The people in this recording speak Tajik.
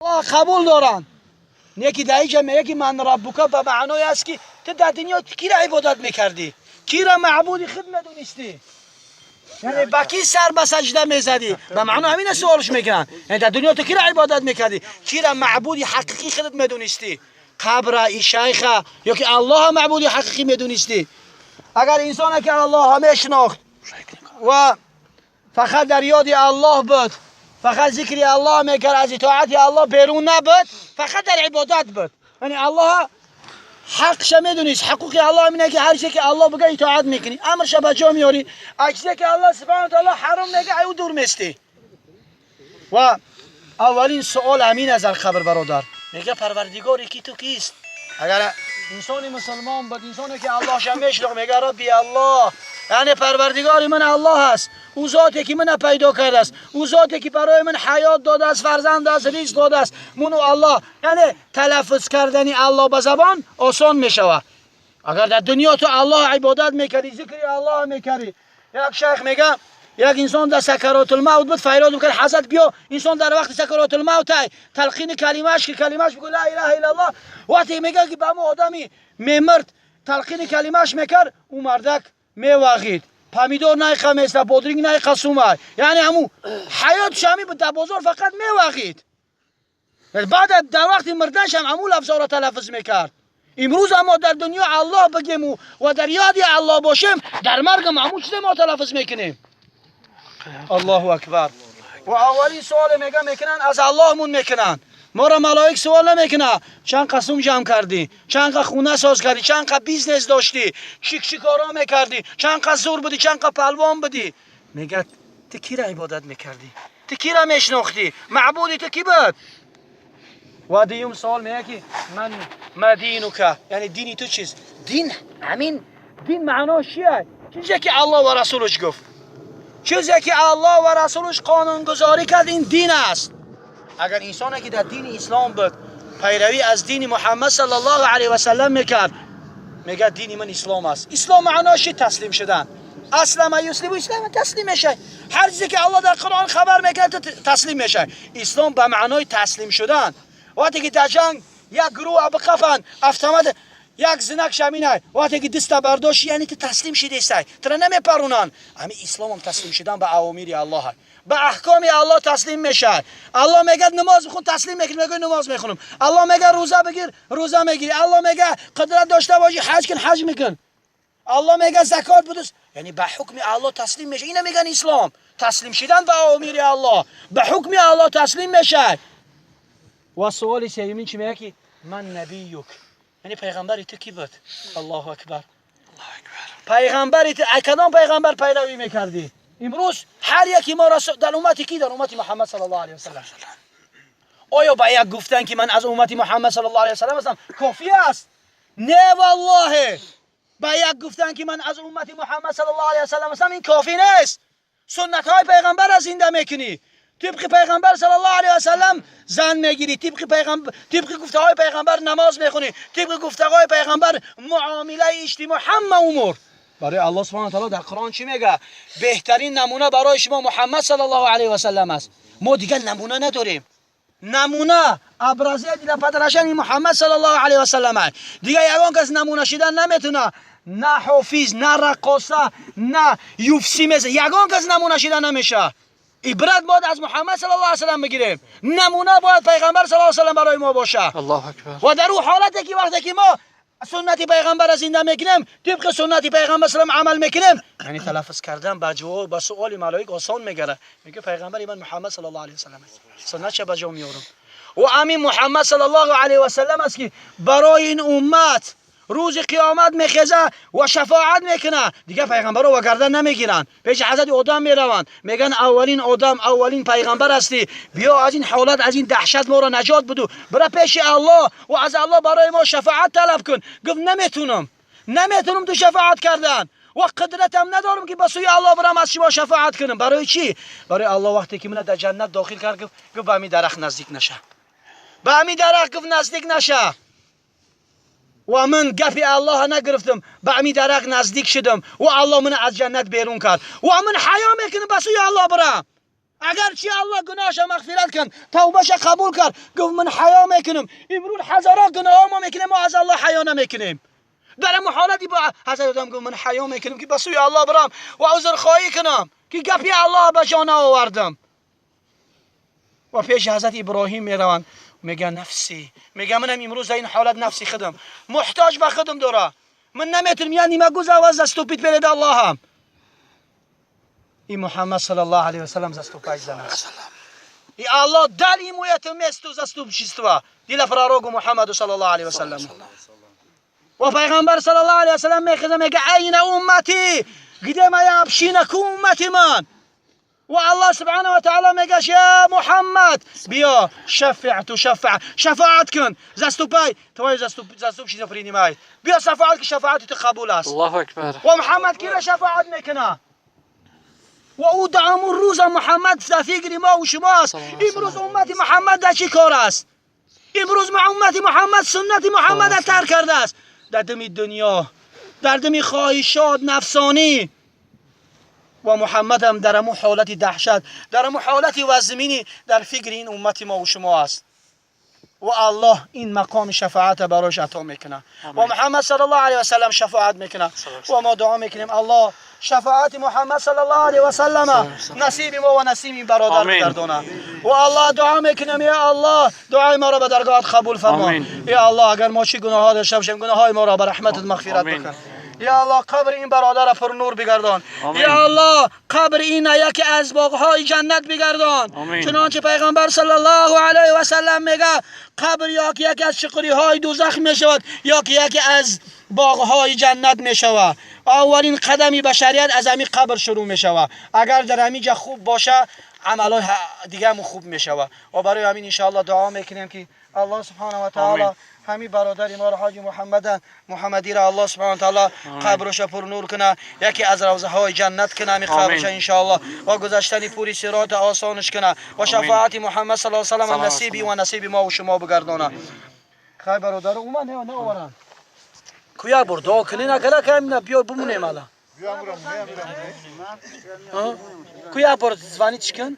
Қабул доранд. Неки дар инҷа мега ки من ربك ба маъное аст ки ту дар дунё кира ибодат мекардӣ, кира маъбуди худ медонистӣ, яъне ба ки сар ба саҷда мезадӣ? Ба маъно ҳамина суолш мекунанд. Яъне дар дунё ту кира ибодат мекардӣ, кира маъбуди ҳақиқӣ худат медонистӣ? Қабра и шайха ё ки Аллоҳа маъбуди ҳақиқӣ медонистӣ? Агар инсоне ки Аллоҳа мешинохт ва фақат дар ёди Аллоҳ буд, фақат зикри Аллоҳ мекард, аз итоати Аллоҳ берун набуд, фақат дар ибодат буд, яъне Аллоҳ ҳақша медонист. Ҳуқуқи Аллоҳ ине ки ҳар чизе ки Аллоҳ бигӯяд, итоат мекунӣ, амрша ба ҷо меорӣ, аз чизе ки Аллоҳ субҳана таоло ҳаром мега, ай ӯ дур местӣ. Ва аввалин суол ҳамин аст дар қабр, бародар. Мега: «Парвардигори ки ту кист?» Агар инсони мусулмон буд, инсоне ки Аллоҳша мешинохт, мега: «ربي الله», яъне парвардигори ман Аллоҳ аст, ӯ зоте ки мана пайдо кардааст, ӯ зоте ки барои ман ҳаёт додааст, фарзанд аст, ризқ додааст, муну Аллоҳ. Яъне талаффуз кардани Аллоҳ ба забон осон мешавад, агар дар дунё ту Аллоҳ ибодат мекардӣ, зикри Аллоҳ мекардӣ. Як шайх мега, як инсон дар сакаротулмавт буд, фарёд мекард: «Ҳазрат, биё!» Инсон дар вақти сакаротулмавт ай талқини калимааш ки калимааш бигӯ ла илаҳа иллаллоҳ. Вақте мега ки ба ҳамон одами мемирд талқини калимааш мекард, ӯ мардак мевағид: помидор найқа места, бодринг найқа сума. Яъне ҳамун ҳаётш ҳамин буд, дар бозор фақат мевағид. Баъд дар вақти мирданшам ҳамун лафзҳоро талаффуз мекард. Имрӯз аммо дар дунё Аллоҳ бигему ва дар ёди Аллоҳ бошем, дар маргам ҳамун чизе мо талаффуз мекунем. Аллоҳу акбар. Ва аввалин суоле мега мекунанд, аз Аллоҳмун мекунанд. Моро малоик суол намекунад: чанд қа сум ҷамъ кардӣ, чанд қа хона соз кардӣ, чанд қа бизнес доштӣ, чӣ чӣ коро мекардӣ, чанд қа зур будӣ, чанд қа палвон будӣ. Мегӯяд: «Ту кира ибодат мекардӣ, ту кира мешинохтӣ, маъбуди ту кӣ буд?» Ва дуюм суол мега ки من ما دينك, яъне дини ту чист? Дин ҳамин дин маънош чия? Чизе ки Аллоҳ ва расулаш гуфт, чизе ки Аллоҳ ва расулаш қонунгузорӣ кард, ин дин аст. Агар инсоне ки дар дини ислом буд, пайравӣ аз дини Муҳаммад саллаллоҳу алайҳи васаллам мекард, мегӯяд: «Дини ман ислом аст». Ислом маънош чи? Таслим шудан. أسلم يسلم ислом, таслим мешавӣ. Ҳар чизе ки Аллоҳ дар Қуръон хабар мекард, ту таслим мешавӣ. Ислом ба маънои таслим шудан. Вақте ки дар ҷанг як гурӯҳ биқафанд, автомат як знак шаминай, вақте ки диста бардошти, яъне ту таслим шидестай, тура намепарунанд. Ҳамин исломам таслим шудан ба авомири Аллоҳ, ба аҳкоми Аллоҳ таслим мешавад. Аллоҳ мегӯяд: «Намоз бихун», таслим мекунӣ, мегӯяд: «Намоз мехонам». Аллоҳ мегӯяд: «Рӯза бигир», рӯза мегирӣ. Аллоҳ мегӯяд: «Қудрат дошта бошӣ, ҳаҷ кун», ҳаҷ мекун. Аллоҳ мегӯяд: «Закот бидус», яъне ба ҳукми Аллоҳ таслим мешавад. Ина мегӯян ислом, таслим шидан ба авомири Аллоҳ, ба ҳукми Аллоҳ таслим мешавад. Ва суоли сеюмин чӣ мегӯяд ки من نبيك, яъне пайғамбари ту кӣ буд? Аллоҳу акбар. Пайғамбари ту, ай кадом пайғамбар пайравӣ мекардӣ? Имрӯз ҳар яки мо дар уммати кӣ? Дар уммати Муҳаммад саллаллоҳу алайҳи васаллам. Оё ба як гуфтан ки ман аз уммати Муҳаммад саллаллоҳу алайҳи васаллам ҳастам, кофӣ аст? Не, валлоҳе, ба як гуфтан ки ман аз уммати Муҳаммад саллаллоҳу алайҳи васаллам ҳастам, ин кофӣ нест. Суннатҳои пайғамбарро зинда мекунӣ, тибқи пайғамбар саллаллоҳу алайҳи васаллам зан мегирӣ, тибқи пайғамбар, тибқи гуфтаҳои пайғамбар намоз мехонӣ, тибқи гуфтаҳои пайғамбар муомилаи иҷтимоъ, ҳама умур. Барои Аллоҳ субҳана таоло дар Қуръон чӣ мега? Беҳтарин намуна барои шумо Муҳаммад саллаллоҳу алайҳи васаллам аст. Мо дигар намуна надорем. Намуна, образец для подражания Муҳаммад саллаллоҳу алайҳи васаллам аст. Дигар ягон кас намуна шидан наметуна, на ҳофиз, на раққоса, на юфси меза, ягон кас намуна шидан намешавад. Ибрат бояд аз Муҳаммад саллаллоҳу алайҳи васаллам бигирем. Намуна бояд пайғамбар саллаллоҳу алайҳи васаллам барои мо бошад. Аллоҳу акбар. Ва дар ӯ ҳолате ки вақте ки мо суннати пайғамбарро зинда мекунем, тибқи суннати пайғамбар салам амал мекунем, яъне талаффуз кардан ба ҷавоб ба суоли малоик осон мегардад. Мегӯяд: «Пайғамбари ман Муҳаммад саллаллоҳу алайҳи васаллам аст, суннатша ба ҷо меорам». Ва ҳамин Муҳаммад саллаллоҳу алайҳи васаллам аст ки барои ин уммат рӯзи қиёмат мехеза ва шафоат мекунад. Дигар пайғамбарро ва гардан намегиранд, пеши ҳазрати Одам мераванд, мегӯянд: «Аввалин одам, аввалин пайғамбар ҳастӣ, биё, аз ин ҳолат, аз ин даҳшат моро наҷот буду, бира пеши Аллоҳ ва аз Аллоҳ барои мо шафоат талаб кун». Гуфт: «Наметунам, наметунам ту шафоат кардан ва қудратам надорам ки ба сӯи Аллоҳ бирам, аз шумо шафоат кунам». Барои чӣ? Барои Аллоҳ вақте ки мана дар ҷаннат дохил кард, гуфт: «Ба ҳамин дарахт наздик наша, ба ҳамин дарахт», гуфт, «наздик наша». Ва ман гапи Аллоҳа нагирифтам, ба ҳамин дарахт наздик шудам ва Аллоҳ мана аз ҷаннат берун кард. Ва ман ҳаё мекунам ба сӯи Аллоҳ бирам. Агарчи Аллоҳ гуноҳша мағфират кун, тавбаша қабул кард, гуфт: ман ҳаё мекунам. Имрӯз ҳазорҳо гуноҳ мо мекунем, мо аз Аллоҳ ҳаё намекунем. Дар ҳамон ҳолати бо ҳазрат Одам гуфт: ман ҳаё мекунам, ки ба сӯи Аллоҳ бирам ва узрхоҳӣ кунам, ки гапи Аллоҳ ба ҷо наовардам. Ва пеши ҳазрат Иброҳим мераванд, мегӯяд: нафсӣ, мегӯяд: манам имрӯз дар ин ҳолат нафси худам муҳтоҷ ба худам дора, ман наметавонам, я не могу за вас заступить перед Аллоҳом. И Муҳаммад саллаллоҳу алайҳи васаллам заступать за нас, и Аллоҳ дал ему это место заступничества для пророку Мухаммаду саллаллоҳу алайҳи васаллам. Ва пайғамбар саллаллоҳу алайҳи васаллам мехеза, мега: айна уммати, где моя община, ку уммати ман? Ва Аллоҳ субҳанаҳу ва таъала мегаш: я Муҳаммад, биё, шафиъ тушаффаъ, шафоат кун, заступай, твоё заступничество принимай, биё шафоат, ки шафоати ту қабул аст. Аллоҳу акбар. Ва Муҳаммад кира шафоат мекуна? Ва ӯ дар ҳамун рӯза Муҳаммад дар фикри мо ва шумо аст. Имрӯз уммати Муҳаммад дар чӣ кор аст? Имрӯз уммати Муҳаммад суннати Муҳаммадро тарк кардааст, дар дами дунё, дар дами хоҳишот нафсонӣ. Ва Муҳаммадам дар ҳамун ҳолати даҳшат, дар ҳамун ҳолати вазминӣ дар фикри ин уммати мо ва шумо аст. Ва Аллоҳ ин мақоми шафоата барош ато мекунад ва Муҳаммад саллаллоҳу алайҳи васаллам шафоат мекунад. Ва мо дуо мекунем, Аллоҳ шафоати Муҳаммад саллаллоҳу алайҳи васаллама насиби мо ва насиби ин бародар бигардонад. Ва Аллоҳ, дуо мекунем, я Аллоҳ, дуои моро ба даргоҳат қабул фармо. Я Аллоҳ, агар мо чӣ гуноҳҳо дошта бошем, гуноҳҳои моро ба раҳматат мағфират бикун. Я Аллоҳ, қабри ин бародарро пурнур бигардон. Я Аллоҳ, қабри ина яке аз боғҳои ҷаннат бигардон. Чунончи пайғамбар саллаллоҳу алайҳи васаллам мега: қабр ё ки яке аз чуқуриҳои дӯзах мешавад, ё ки яке аз боғҳои ҷаннат мешавад. Аввалин қадами башарият аз ҳамин қабр шурӯъ мешавад. Агар дар ҳамин ҷа хуб боша, амалҳои дигаамон хуб мешавад. Ва барои ҳамин, иншоаллоҳ, дуо мекунем, ки Аллоҳ субҳанаҳу ва таъала ҳамин бародари моро, ҳоҷи Муҳаммада Муҳаммадиро, Аллоҳ субҳанаҳу ва таъала қабрашо пурнур куна, яке аз равзаҳои ҷаннат куна ҳамин қабрашо, иншоаллоҳ, ва гузаштани пури сирота осонаш куна ва шафоати Муҳаммад саллаллоҳу алайҳи васаллам насиби ва насиби мо ва шумо бигардона. Хай, бародаро, ума не наоваранд, куя бур дуо кунӣ накара кам, биё бимонем ала. Куя бур, звонить кун.